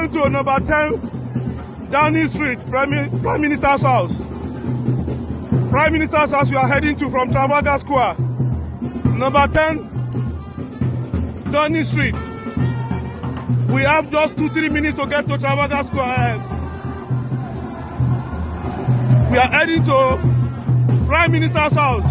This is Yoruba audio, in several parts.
Going to number 10 Downing Street, Prime Minister's house. Prime Minister's house we are heading to from Trafalgar Square. Number 10 Downing Street. We have just 2, 3 minutes to get to Trafalgar Square. We are heading to Prime Minister's house.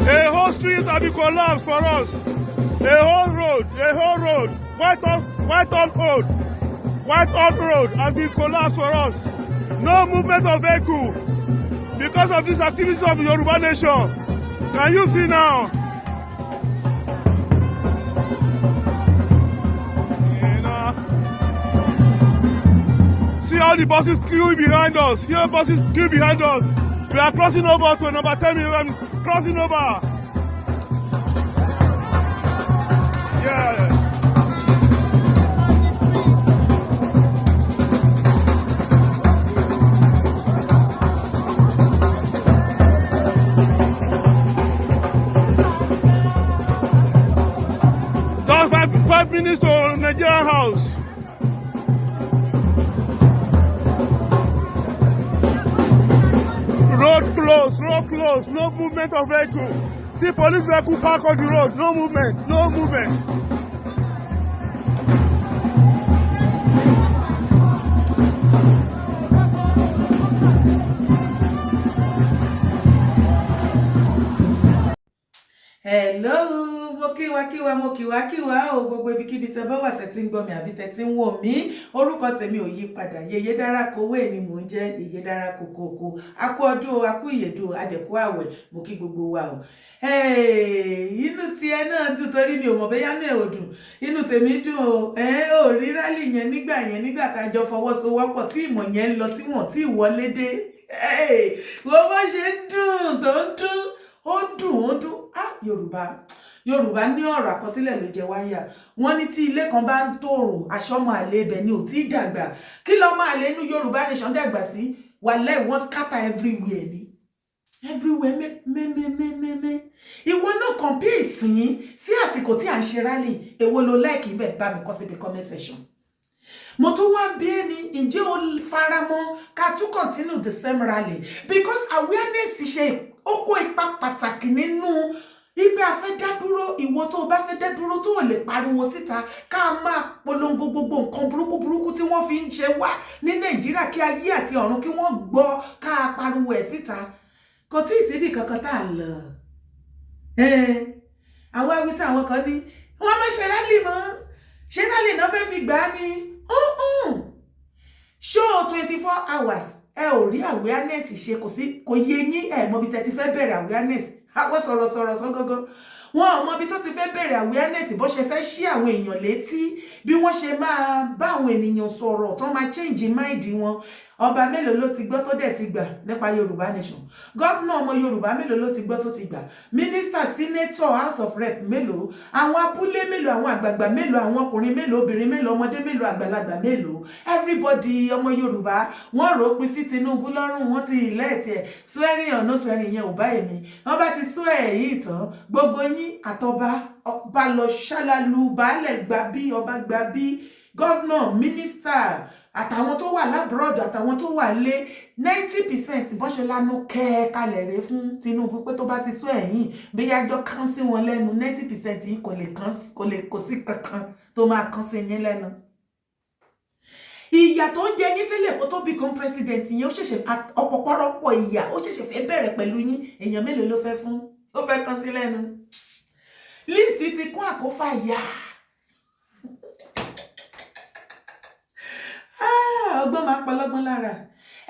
A whole street has been collapsed for us. A whole road, a whole road, Whitehall Road, Whitehall Road has been collapsed for us. No movement of vehicle because of this activity of Yoruba nation. Can you see now? See all the buses queuing behind us. See all the buses queue behind us. We are crossing over to number 10, crossing over. Yeah. Just 5 minutes to Nigerian House. Road closed, road closed, no movement of vehicle. See police vehicle park on the road, no movement, no movement. Hello, mo kíwa kíwa, mo kíwa kíwa o. Gbogbo ibikíbi tẹ bá wà tẹ ti ń gbọ́ mi àbí tẹ ti ń wò mí, orúkọ tèmi ò yí padà, Yèyé Dára Kowé ni mò ń jẹ́, Yèyé Dára Kókókó. Akú ọdún o, akú ìyèdún, adẹ̀kú àwẹ̀, mo kí gbogbo wa o. Inú tiẹ̀ náà dùn torí mi ò mọ̀ bóyá náà ò dùn, inú tèmi dùn o. Ò rí rally yẹn nígbà yẹn, nígbà tá a jọ fọwọ́sowọ́pọ̀ tí ìmọ̀ yẹn ń lọ, tí wọ́n tí ì wọlé dé. Wo bó ṣe ń dùn tó ń dún, ó ń dùn, ó ń dùn. Ah, Yorùbá, Yorùbá ní ọ̀rọ̀ àkọsílẹ̀ ló jẹ wáyà. Wọ́n ní tí ilé kan bá ń tòrò, aṣọ́mọ àlè ibẹ̀ ni ò tí ì dàgbà. Kí lọ́mọ àlè inú Yorùbá nation dàgbà sí? Wàlẹ́ wọ́n scatter everywhere ni, everywhere mẹ́mẹ́mẹ́mẹ́mẹ́. Ìwọ náà compare ìsìn sí àsìkò tí à ń ṣe rally. Èwo lo like bẹ́ẹ̀? Bá mi kọ síbi comment section. Mo tún wá bí ẹni, ǹjẹ́ o faramọ́ ká tún continue the same rally? Because awareness ṣe ó kó ipa pàtàkì nínú ipe a fẹ́ dá dúró. Ìwọ tó o bá fẹ́ dá dúró, tó o lè pariwo síta, ká máa polongo gbogbo nǹkan burúkú burúkú tí wọ́n fi ń ṣe wá ní Nàìjíríà, kí ayé àti ọ̀run kí wọ́n gbọ́, ká pariwo ẹ̀ síta. Kò tí ì síbi kankan tá a lọ. Àwọn awi tí àwọn kan ní wọ́n má ṣe rally mọ́, ṣé rally náà fẹ́ fi gbà á ní show 24 hours? Ẹ ò rí awareness ṣe, kò sí, kò yé yín. Ẹ mọ ibi tẹ́ ti fẹ́ bẹ̀rẹ̀ awareness. Àwọn sọ̀rọ̀sọ̀rọ̀ sọ gángan, wọn ò mọ ibi tó ti fẹ́ bẹ̀rẹ̀ awareness, bó ṣe fẹ́ ṣí àwọn èèyàn létí, bí wọ́n ṣe máa bá àwọn ènìyàn sọ̀rọ̀ tó máa change mind wọn. Ọba mélòó ló ti gbọ́ tó dẹ̀ ti gbà nípa Yorùbá nation? Governor ọmọ Yorùbá mélòó ló ti gbọ́ tó ti gbà? Mínísítà, senator, House of Rep mélòó? Àwọn abúlé mélòó? Àwọn àgbààgbà mélòó? Àwọn ọkùnrin mélòó? Obìnrin mélòó? Ọmọdé mélòó? Àgbàlagbà mélòó? Everybody, ọmọ Yorùbá, wọ́n rò ó pin sí Tinubu lọ́rùn. Wọ́n ti elect ẹ̀. Swearing or no swearing, yẹn ò bá èmi. Wọ́n bá ti swear èyí tán, gbogbo yín àtọba ọba lọ ṣálálú, baálẹ̀ gba bí, ọba gba bí, governor, mínísítà, àtàwọn tó wà l'abroad, àtàwọn tó wà lé, 90% bọ́n ṣe lánú kẹ́ kalẹ̀ rẹ̀ fún Tinubu pé tó bá ti sún ẹ̀yìn bí yájọ́ kán sí wọn lẹ́nu, 90% yìí kò lè kán, kò lè, kò sí kankan tó máa kán sí yín lẹ́nu. Ìyà tó ń jẹ yín tẹ́lẹ̀ kó tó become president yẹn, ó ṣẹ̀ṣẹ̀ ọ̀pọ̀pọ̀rọ̀pọ̀ ìyà, ó ṣẹ̀ṣẹ̀ fẹ́ bẹ̀rẹ̀ pẹ̀lú yín. Èèyàn mélòó ló fẹ́ fún, ó fẹ́ kán sí lẹ́nu? List ti kún àkófà yà. Ọgbọ́n máa ń pọlọ́gbọ́n lára.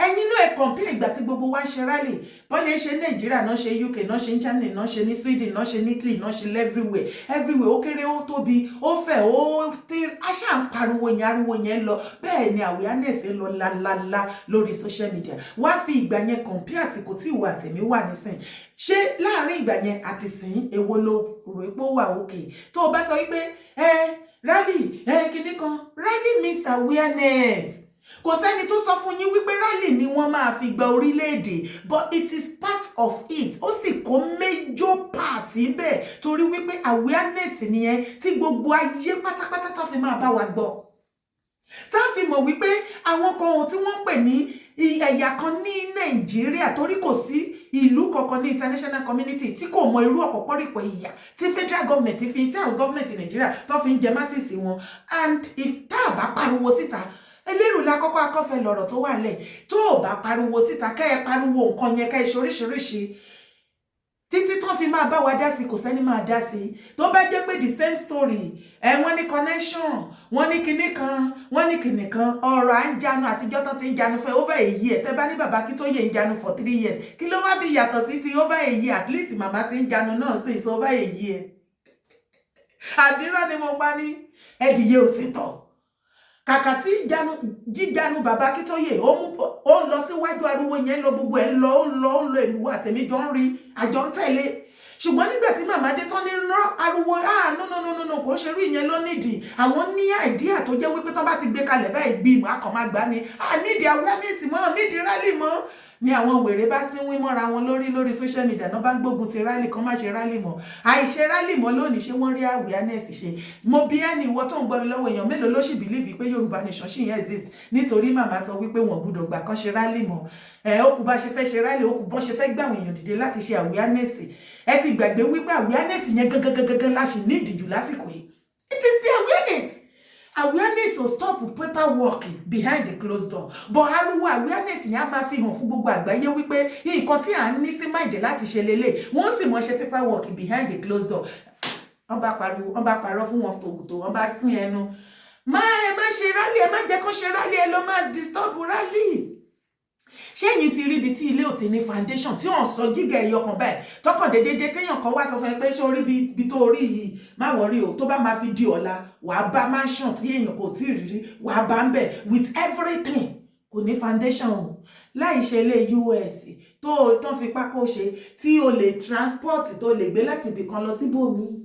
Ẹ̀yin náà, ẹ̀ compare ìgbà tí gbogbo wa ń ṣe rally, bọ́n ṣe ń ṣe Nàìjíríà náà, ṣe UK náà, ṣe Germany náà, ṣe ní Sweden náà, ṣe ní Italy náà, ṣe everywhere, everywhere. Ó kéré, ó tóbi, ó fẹ̀, ó tí aṣá ń pariwo yẹn, ariwo yẹn lọ. Bẹ́ẹ̀ ni awareness ń lọ lálálá lórí social media. Wá fi ìgbà yẹn compare àsìkò tí ìwà àtẹ̀mí wà nísìn. Ṣé láàrin ìgbà yẹn àti sìn, èwo ló rò pé ó wà òkè? Tó o bá sọ wípé ẹ rally, ẹ kinní kan, rally means awareness. Kò sẹ́ni tó sọ fún yín wípé rally ni wọ́n máa fi gba orílẹ̀-èdè, but it is part of it. Ó sì kó major part níbẹ̀, torí wípé awareness nìyẹn tí gbogbo ayé pátápátá tó fi máa bá wa gbọ́, tá a fi mọ̀ wípé àwọn kan ohun tí wọ́n ń pè ní ẹ̀yà kan ní Nàìjíríà, torí kò sí ìlú kankan ní international community tí kò mọ irú ọ̀pọ̀pọ̀rìpọ̀ ìyà tí federal government fi, tí àwọn government Nàìjíríà tó fi ń jẹ masses wọn. And if tá a bá pariwo síta, elérò la kọ́kọ́ akọ́fẹ́ lọ̀rọ̀ tó wà lẹ̀. Tó o bá pariwo síta, kẹ́ ẹ pariwo nǹkan yẹn, kẹ́ ẹ ṣe oríṣiríṣi títí tán fi máa bá wa dá sí, kò sẹ́ni máa dá sí. Tó bá jẹ́ pé the same story ẹ, wọ́n ní connection, wọ́n ní kinní kan, wọ́n ní kinní kan, ọ̀rọ̀ à ń janu àtijọ́ tán ti ń janu fẹ́ over a year. Tẹ́ bá ní bàbá Akíntóyè ń janu for 3 years, kí ló wá fi yàtọ̀ sí ti over a year? At least màmá ti ń janu náà sí is over a year. Àbírọ́ ni mo pa ní ẹ̀dìyẹ ò sì tọ̀. Kàkà tí jíjanu bàbá Akíntóyè ó ń lọ síwájú, ariwo yẹn ń lọ, gbogbo ẹ̀ ń lọ, ó ń lọ, ó ń lọ, ìlú àtẹ̀mí jọ ń rí, àjọ ń tẹ̀lé. Ṣùgbọ́n nígbà tí màmá dé tán ní rán ariwo, ah, no, no, no, no, no, kò ṣe rí ìyẹn ló nídìí. Àwọn ní idea tó jẹ́ wípé tán bá ti gbé kalẹ̀ báyìí, gbìmọ̀ akàn máa gbá ni, ah, nídìí awareness mọ́, nídìí rally mọ́ ni. Àwọn wèrè bá sínwín mọ́ra wọn lórí social media náà, bá ń gbógun ti rally kan, má ṣe rally mọ́. Àìṣe rally mọ́ lónìí, ṣé wọ́n rí awareness ṣe? Mo bí ẹni ìwọ tó ń gbọ́ mi lọ́wọ́, èèyàn mélòó ló sì believe pé Yorùbá nation ṣì ń exist nítorí màmá sọ wípé wọn gbúdọ̀ gbà kán ṣe rally mọ́? Ẹ ó kù bá ṣe fẹ́ ṣe rally, ó kù bọ́n ṣe fẹ́ gbà àwọn èèyàn dìde láti ṣe awareness. Ẹ ti gbàgbé wípé awareness yẹn gangan gangan la ṣì ní ìdìjú lásìkò yìí. It is the awareness. Awareness will stop paperwork behind the closed door, but ariwo awareness yẹn á máa fi hàn fún gbogbo àgbáyé wípé nǹkan tí à ń ní sí mind láti ṣe lélẹ̀. Wọ́n sì mọ̀ ṣe paperwork behind the closed door. Wọ́n bá pariwo, wọ́n bá parọ́ fún wọn tòótọ́, wọ́n bá sín ẹnu. Má ẹ má ṣe rally, ẹ má jẹ́ kó ṣe rally, ẹ lọ má disturb rally. Ṣé ẹ̀yin ti rí ibi tí ilé ò ti ní foundation, tí wọ́n sọ gíga ẹyọ kan báyìí, tọkàn déédéé, téèyàn kan wá sọ fún ẹ pé ṣé orí ibi tó rí yìí, má worry o, tó bá máa fi di ọ̀la, wàá bá mansion tí èèyàn kò tí ì rí rí, wàá bá ń bẹ̀ with everything? Kò ní foundation o. Láì ṣe ilé US tó tán fi pákó ṣe, tí o lè transport, tó lè gbé láti ibì kan lọ síbòmíì.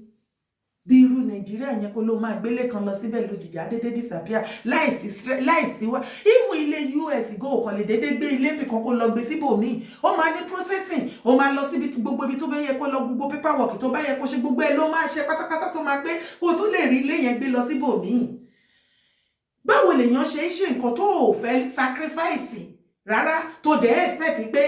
Bí irú Nàìjíríà yẹn, kó ló máa gbélé kan lọ síbẹ̀ lójijì, adédé disappear láìsí wá. Even ilé US go kàn lè dédé gbé ilé nbì kan kó lọ gbé síbòmíì. Ó máa ní processing, ó máa lọ síbi gbogbo ibi tó bá yẹ kó lọ, gbogbo paperwork tó bá yẹ kó ṣe, gbogbo ẹ ló máa ṣe pátápátá tó máa gbé kó tó lè rí ilé yẹn gbé lọ síbòmíì. Báwo lèèyàn ṣe ń ṣe nǹkan tó ò fẹ́ sacrifice rárá, tó dẹ̀ expect pé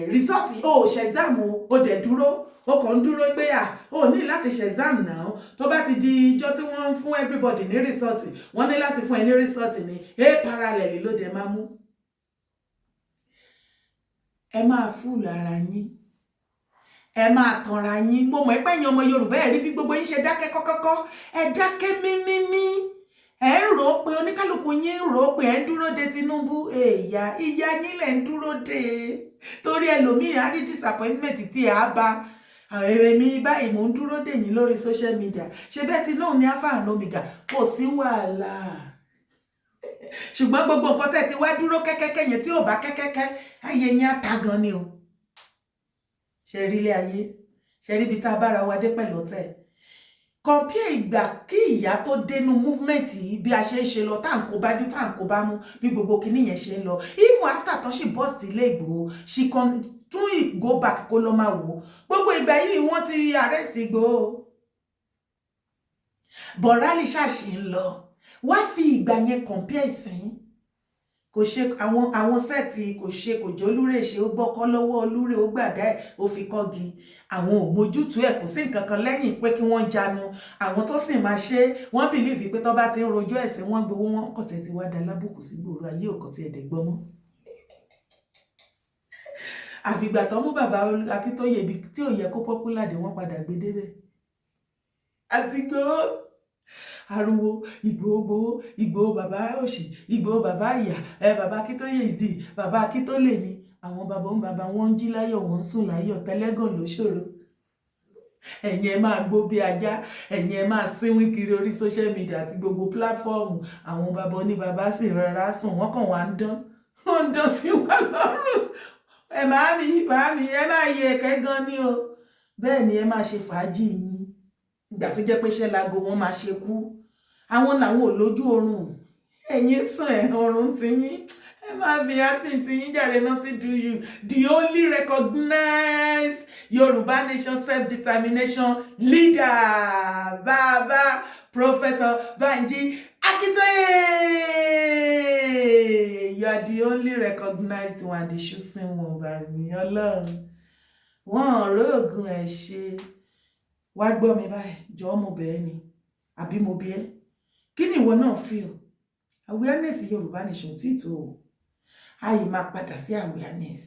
result? O ò ṣe exam o, ó dẹ̀ dúró, ó kàn ń dúró pé à ó ní láti ṣe exam náà. Tó bá ti di ijọ́ tí wọ́n ń fún everybody ní result, wọ́n ní láti fún ẹ ní result ní a parallel ló dẹ̀ máa mú. Ẹ máa fool ara yín, ẹ máa tanra yín. Mo mọ̀ pé ẹ̀yin ọmọ Yorùbá, ẹ̀ rí bí gbogbo yín ṣe dákẹ́ kọ́kọ́kọ́, ẹ dákẹ́ mímímí. Ẹ ń rò ó pé oníkálukú yín ń rò ó pé ẹ ń dúró de Tinubu. Èèyà ìyá yín lẹ̀ ń dúró de, torí ẹlòmíì á rí disappointment tí ẹ á bá èrè mi báyìí. Mò ń dúró dè yín lórí social media. Ṣe bẹ́ẹ̀ tí náà ní alpha and omega, kò sí wàhálà. Ṣùgbọ́n gbogbo nǹkan tẹ́ ti wá dúró kẹ́kẹ́kẹ́ yẹn, tí ò bá kẹ́kẹ́kẹ́, ayé yín á ta gan ni o. Ṣe rí ilé ayé? Ṣe rí ibi tá a bára wa dé pẹ̀lú ọ̀tẹ̀? Compare ìgbà kí ìyá tó dénú movement yìí, bí a ṣe ń ṣe lọ, tá à ń kó bájú, tá à ń kó bá mú, bí gbogbo kinní yẹn ṣe ń lọ. Even after tó ṣì burst ilé Ìgbòho, she can tún go back kó lọ máa wò. Gbogbo ìgbà yìí, wọ́n ti arrest Ìgbòho, but rally ṣàṣì ń lọ. Wá fi ìgbà yẹn compare ìsìn. Kò ṣe àwọn set, kò ṣe, kò jólúrè ṣe, ó gbọ́kọ́ lọ́wọ́ olúrè, ó gbàdá ẹ̀, ó fi kọ́gi. Àwọn ò mójútó ẹ̀, kò sí nǹkan kan lẹ́yìn pé kí wọ́n jánu. Àwọn tó sì máa ṣe, wọ́n believe pé tó bá ti ń rojọ́ ẹ̀sìn, wọ́n gbowó wọn kọ̀ tẹ̀ ti wá da lábùkù sí gbòòrò ayé, òkò tí ẹ̀dẹ̀ gbọ́ mọ́. Àfìgbà tó mú bàbá Akíntóyè, ibi tí ò yẹ kó popular dé, wọ́n padà gbé débẹ̀. Àti gbọ́ ariwo Ìgbòho, gbowó Ìgbòho, bàbá òṣì Ìgbòho, bàbá ìyà ẹ, bàbá Akíntóyè ìdí bàbá Akíntólè ni. Àwọn bàbá ń bàbá wọn ń jí láyọ̀, wọ́n ń sùn láyọ̀. Tẹ́lẹ́gàn ló ṣòro. Ẹ̀yin ẹ máa gbó bí ajá, ẹ̀yin ẹ máa sínwín kiri orí social media àti gbogbo platform. Àwọn bàbá oníbàbá sì rọra sùn, wọ́n kàn wá ń dán, wọ́n ń dán sí wa lọ́rùn. Ẹ máa mi máa mi, ẹ máa yẹ ẹ̀kẹ́ gan ni o. Bẹ́ẹ̀ ni, ẹ máa ṣe fàájì yín. Ìgbà tó jẹ́ pé iṣẹ́ lago wọn máa ṣe kú, àwọn làwọn ò lójú oorun. Ẹ̀yin sùn, ẹ̀ ọ̀run ti yín, ẹ máa be happy ti yín jàre. Nothing do you. The only recognized Yorùbá nation self-determination leader, bàbá Professor Banji Akintoye, you are the only recognized one, the chosen one. Bá mi Ọlọ́run wọn róògùn ẹ̀ ṣe. Wá gbọ́ mi báyìí, jọ̀ọ́, mo bẹ̀ ẹ́ ni àbí mo bí ẹ́, kí ni ìwọ náà feel? Awareness Yorùbá nation tí tó o àyè máa padà sí awareness.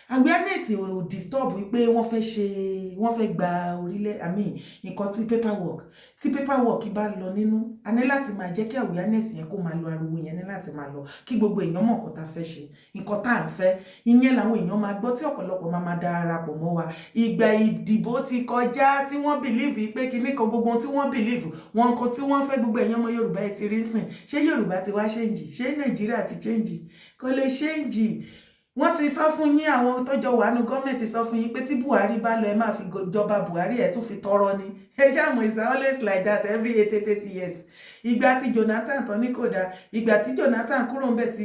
Awareness ò disturb wípé wọ́n fẹ́ ṣe, wọ́n fẹ́ gba orílẹ̀, I mean, nǹkan tí paperwork bá lọ nínú, a ní láti máa jẹ́ kí awareness yẹn kó máa lọ, ariwo yẹn ní láti máa lọ, kí gbogbo èèyàn mọ̀ nǹkan tá a fẹ́ ṣe, nǹkan tá à ń fẹ́. Ìyẹn làwọn èèyàn máa gbọ́ tí ọ̀pọ̀lọpọ̀ máa máa darapọ̀ mọ́ wa. Ìgbà ìdìbò ti kọjá tí wọ́n believe pé kinní kan, gbogbo ohun tí wọ́n believe wọn, nǹkan tí wọ́n fẹ́, gbogbo èèyàn ọmọ Yorùbá ẹ ti rí sìn. Ṣé Yorùbá ti wá change? Ṣé Nàìjíríà ti change? Kò lè change. Wọ́n ti sọ fún yín, àwọn tọ́jọ́ wà nù gọ́ọ̀mẹ̀ntì sọ fún yín pé tí Buhari bá lọ, ẹ máa fi jọba Buhari, ẹ tún fi tọrọ ni. Ẹ ṣàmù, it's always like that every 8 8 8 years. Ìgbà tí Jonathan tán ní kò dáa, ìgbà tí Jonathan kúrò ńbẹ̀ tí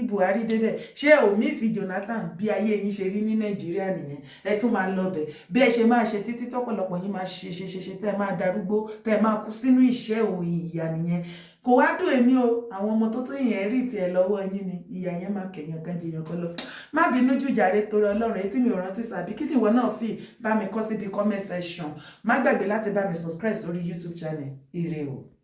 Buhari débẹ̀, ṣé ò miss Jonathan? Bí ayé yín ṣe rí ní Nàìjíríà nìyẹn. Ẹ tún máa lọ bẹ̀ bí ẹ ṣe máa ṣe títí tọ́pọ̀lọpọ̀ yín máa ṣe ṣe ṣe ṣe, tẹ́ ẹ máa darúgbó, tẹ́ ẹ máa kú sínú ìṣẹ́ òun ìyà nìyẹn. Kò wá dùn èmi o. Àwọn ọmọ tó tún yẹn rí tiẹ̀ lọ́wọ́ yín ni ìyà yẹn máa kẹ̀yàn kan jẹyàn kan lọ. Má bínú jù jàre, torí Ọlọ́run. Etí mi ò rántí sàbí kí ni ìwọ náà fi bá mi kọ síbi comment section. Má gbàgbé láti bá mi subscribe sórí YouTube channel. Ire o.